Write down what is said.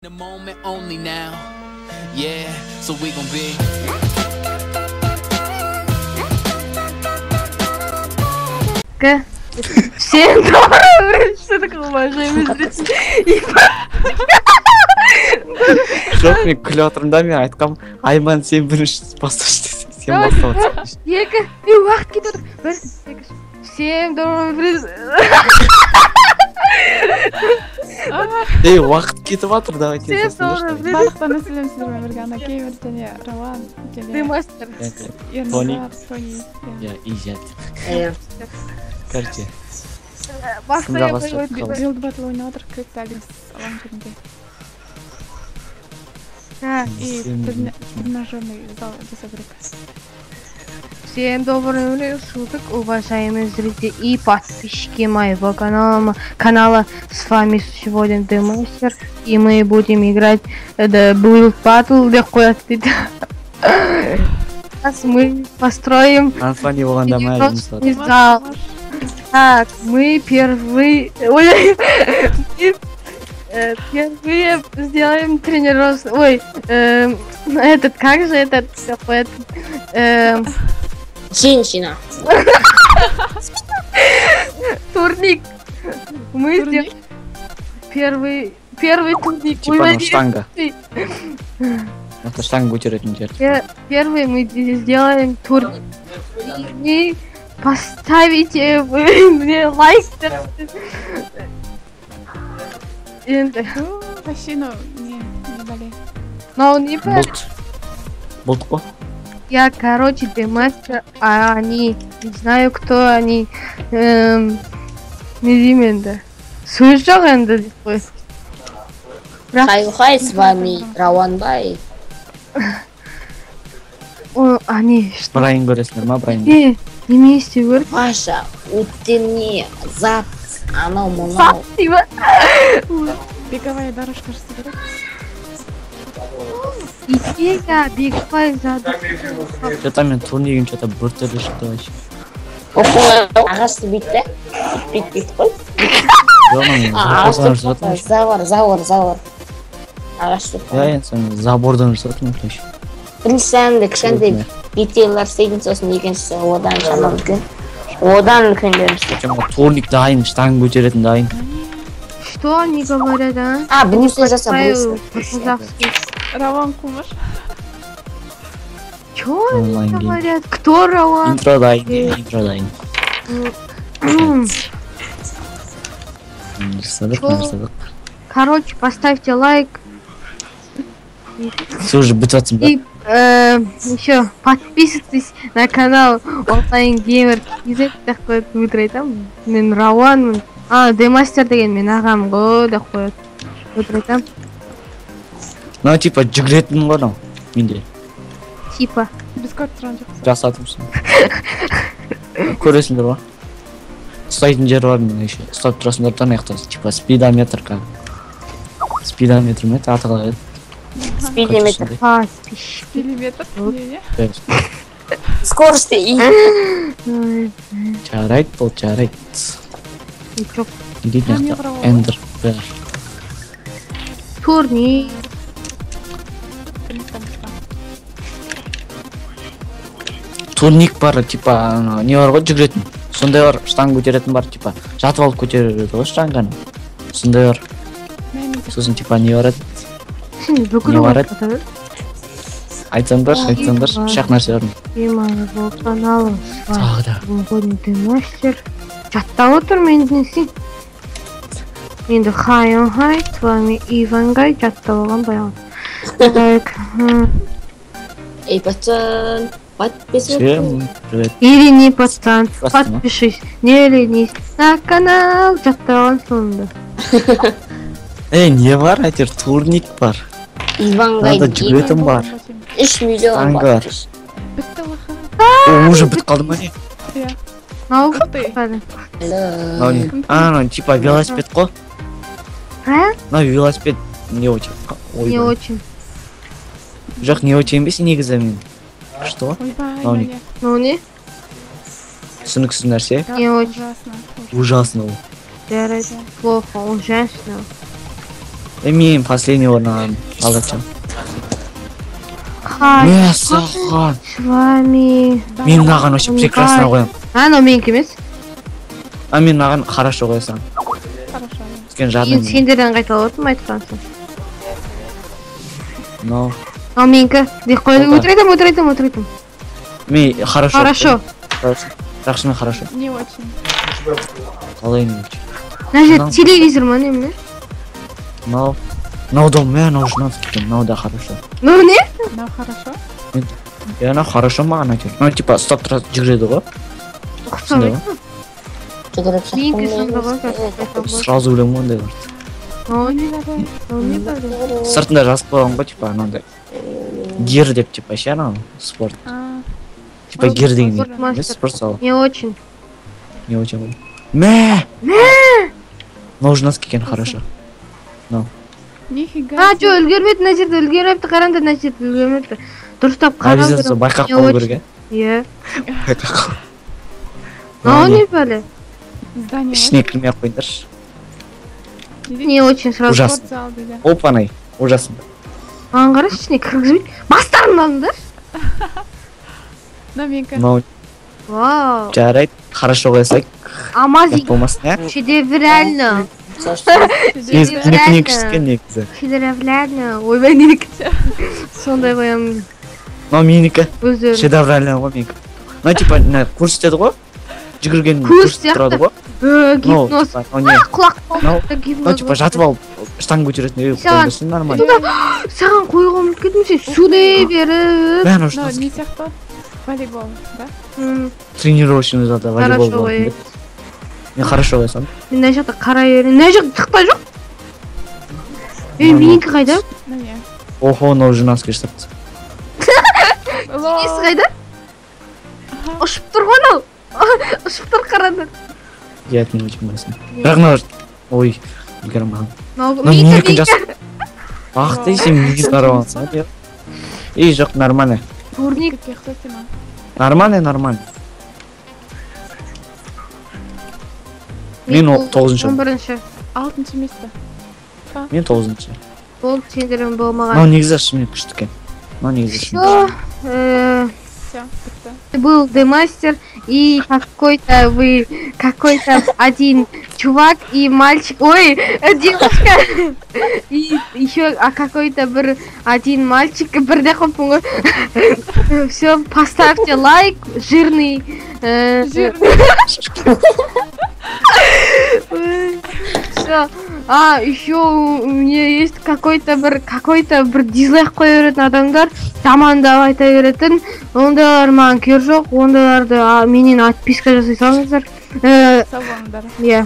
The moment only now. Yeah, so we gon' be. Всем доброго, что такое, уважаемые зрители? Жоқ, мен күліп жатырмын да, мен айтқам, Айман, сен бірінші басташы десең, сен бастап отырсың. Екі, ей, уақыт кетіп отыр. Бір, екі, үш. Всем доброго времени. Ей, уақыт кетіп жатыр, давай Всем доброго времени. Барлықтарына сәлем, сіздермен бірге Ана Геймер және Рауан және Ты мастер. Тони. Ерназар, Тони. Иә, Изят. Иә. Короче, Бастай бастап қойып. қалды? Build Battle ойнап отыр, Крипто алаң жерінде. Так, И тренажерный зал жасау керек. Всем доброго времени суток, уважаемые зрители и подписчики моего канала. С вами сегодня Демастер, и мы будем играть The Build Battle. Деп қояды дейді. Сейчас мы построим Анфани болғанда ма жұмыс тренировочный зал. Так, мы первые... Ой, мы первые сделаем тренировочный... Ой, этот, как же этот такой... Женщина. Турник. Мы Турник? сделаем первый турник. Типа, Ой, ну, штанга. Это штанга көтеретін жер. Первый мы сделаем турник. И поставите вы мне лайк. Енді. Вообще, ну, не бәле. Но не бәле. Бұлт. Бұлт қой. Я, короче, демастер, а они, не знаю, кто они. Не деймін енді. Сөз жоқ енді деп қой. Бірақ Хай-хай, с вами Рауанбай. О, они, что? Брайан көресіңдер ма, Брайан? Не, неме істеу керек? Ваша утренний зат, анау мынау. Сап дей ма? Беговая дорожка жасау керек. Идея, беговая задача. Что-то мен турнигім что-то біртүрлі шықты вообще. Оп-оңай ағашты бүйт те. Бүйт бүйт қой. Жоқ, мен Ағашты забордан жасап жатырмын. Забор, забор, забор. Ағашты. Иә, енді соны забордан жасап жатырмын короче. Бірінші әнді кішкентай бетелер істейтін, сосын екіншісі одан шамалы үлкен. Одан үлкендерін істейді. Причем турник дайын, штанга көтеретін дайын. Что они говорят, а? А, брусья жаса, Понимаю, брусья. по-казахски. Рауан қумыш. Чё они Онлайн гейм. говорят? Кто Рауан? Интро дайын, интро дайын. М, Жасадық, Чё? жасадық. Короче, поставьте лайк Сен уже бітіп жатсың ба? и еще подписывайтесь на канал Онлайн Геймер KZ деп қояды, өтірік айтамын. Мен Рауанмын. А, Демастер деген мен ағам ғой деп қояды. Өтірік айтамын. Мынау типа жүгіретін ғой мынау менде. Типа. Біз көріп тұрған жоқпыз. Жасадым соны. Көресіңдер ғой. Ұстайтын жері бар менің еще. Ұстап тұрасыңдар да ана жақта типа спидометр как. Спидометр ме еді? Аты қалай еді? Спидометр. Подписчики. Миллиметр. Не, не. Скорость и Ой, Жарайды, бұл жарайды. жоқ. Не дейді мына Мен жақта? қарауға Эндер. Бэр. Турник. Турниктан шыққан. Турник бар, типа ана не бар ғой жүгіретін. Сондай бар, штанга көтеретін бар, типа жатып алып көтере береді ғой штанганы. Сондай бар. Мә, менде Сосын типа не бар еді? Сен бүкіл Не бар уақыт отырады. Айтсаңдаршы, айтсаңдаршы, үш ақ нәрсе бар. И моего канала с вами Тағы да. Сегодня Демастер. Жаттап отырмын енді не істеймін. Енді хай хай, с вами Ивангай, жаттап алған баяғы. Так, Эй, пацан, подписывайся. Всем привет. Или не пацан, Просто, ну. подпишись, не ленись на канал, жаттап алған соңында. Ей, не бар әйтеуір турник бар. Ивангай Надо жүгіретін бар. 3 миллион Штанга бар. подписчик. Бітті лаха. О, уже бітіп қалды ма не? Иә. Мынау Ух ты. кәдімгі. Мынау не? А, мынау типа велосипед қой. А? Мынау велосипед не очень. Не Ойбай. очень. Жоқ, не очень емес негізі мен. Что? Ойбай, Мынау не? міне. Ну не? Түсініксіз нәрсе. Не очень. Ужасно. Ужасно ол. Жарайды. Плохо, ужасно. Мен последний орын аламын. Алып. Хай. Мәссаған. С вами. Мен мынаған вообще прекрасно қоямын. А, менікі емес. А мен мынаған хорошо қоясам. Хорошо. Өйткені жадный. Мен сендерден қайталап отырмын айтқансың. Но Ал менікі. Деп қойды. Опа. Өтірік айтамын, өтірік айтамын, өтірік айтамын. Мен хорошо. Хорошо. Хорошо. Жақсы, мен хорошо. Не очень. Қалай не очень? Мына жерде Мынау- телевизор ма немене? Мынау. Мынау да, мә, мынау жинап кеткен. Мынау да хорошо. Мынау не? Мынау хорошо. Иә, мынау хорошо маған әйтеуір. Мынау типа ұстап тұрады, жүгіреді ғой. Сондай Ұқсамайды. ма? Жүгіріп Менікі сонда ғой. шықтым. Сразу білемін ғой ондайларды. Мынау не? Не бәле. Мынау не бәле? Сыртында жазып қойған ғой, типа анандай. Гир деп типа ше анау спорт. А, Типа гир деген Спорт емес, мастер. спорт залы. Не очень. Не очень ғой. Мә! Мынау жинас екен хорошо. нифига. А, жоқ, үлгермепті мына жерде, үлгермепті, қараңдар, мына жерде үлгермепті. Дұрыстап қарау Обязательно керек. байқап Не қалу очень. керек, Иә. иә? Байқап қалу. Мынау не бәле? Здание. Ішіне кірмей ақ қойыңдаршы. Не очень сразу. Ужасно. Спортзал дейді. Опанай, ужасно. Маған қарашы, ішіне кіргізбейді. Бастарын алыңдар. Мынау менікі. Мынау Вау. жарайды, хорошо қоя салайық. Амазик. Ұят болмасын, иә? Шедеврально. Негізі Шедеврально. менікі күшті екен негізі. Шедеврально. Ойбай, менікі. Сондай қоямын. Мынау менікі. Өздері. Шедеврально ғой менікі. Мынау типа мына көрсетеді ғой. Жүгірген Көз көрсетіп тұрады ғой. Мынау Гипноз. типа, мынау не? Құлақ Мынау гипноз. мынау типа жатып алып штанга көтеретін ей Саған- қойсын нормально. Саған қоюға ұмытып кеттім сен сөйлей беріп. Мә, анау Мынау жинас не сияқты? Волейбол, да? Тренировочный залда волейбол Хорошо болатын ғой. деп. Мен хорошо қойсам. Мен мына жақта қарай берейін. Мына жақта тықта жоқ. Ей, Мынау- менікі қайда? Мынау не? Охо, мынау жинас жасапты. Несі қайда? Ұшып тұр ғой анау. Ұшып тұр қараңдар. Иә, не очень болсын. Бірақ мынау ой, үлгере алмаған. Мынау Мынау менікі, менікі менікі. жас. Ах ты сен мүйіз қарап иә. Ей, жоқ, нормально. Турник. Мектепке ұқсайды ма? Нормально, нормально. Мен тоғызыншы. 11-ші. Алтыншы место. Мен тоғызыншы. Болды, сендермен Мынау болмаған. негізі шынымен күшті екен. Мынау негізі шынымен Всё. Э, Все, бітті. Был Демастер и какой-то вы, какой-то один чувак и мальчик, ой, девушка, и еще а какой-то бір один мальчик, бірде қойыппын ғой. Все, поставьте лайк, жирный. Жирный. Все. А, еще у меня есть какой-то бір какой-то бір дизлайк қоя беретін адамдар, жамандап айта беретін. Ондайлар маған керек жоқ, ондайларды менен отписка жасай салыңыздар. Сау болыңдар. Иә.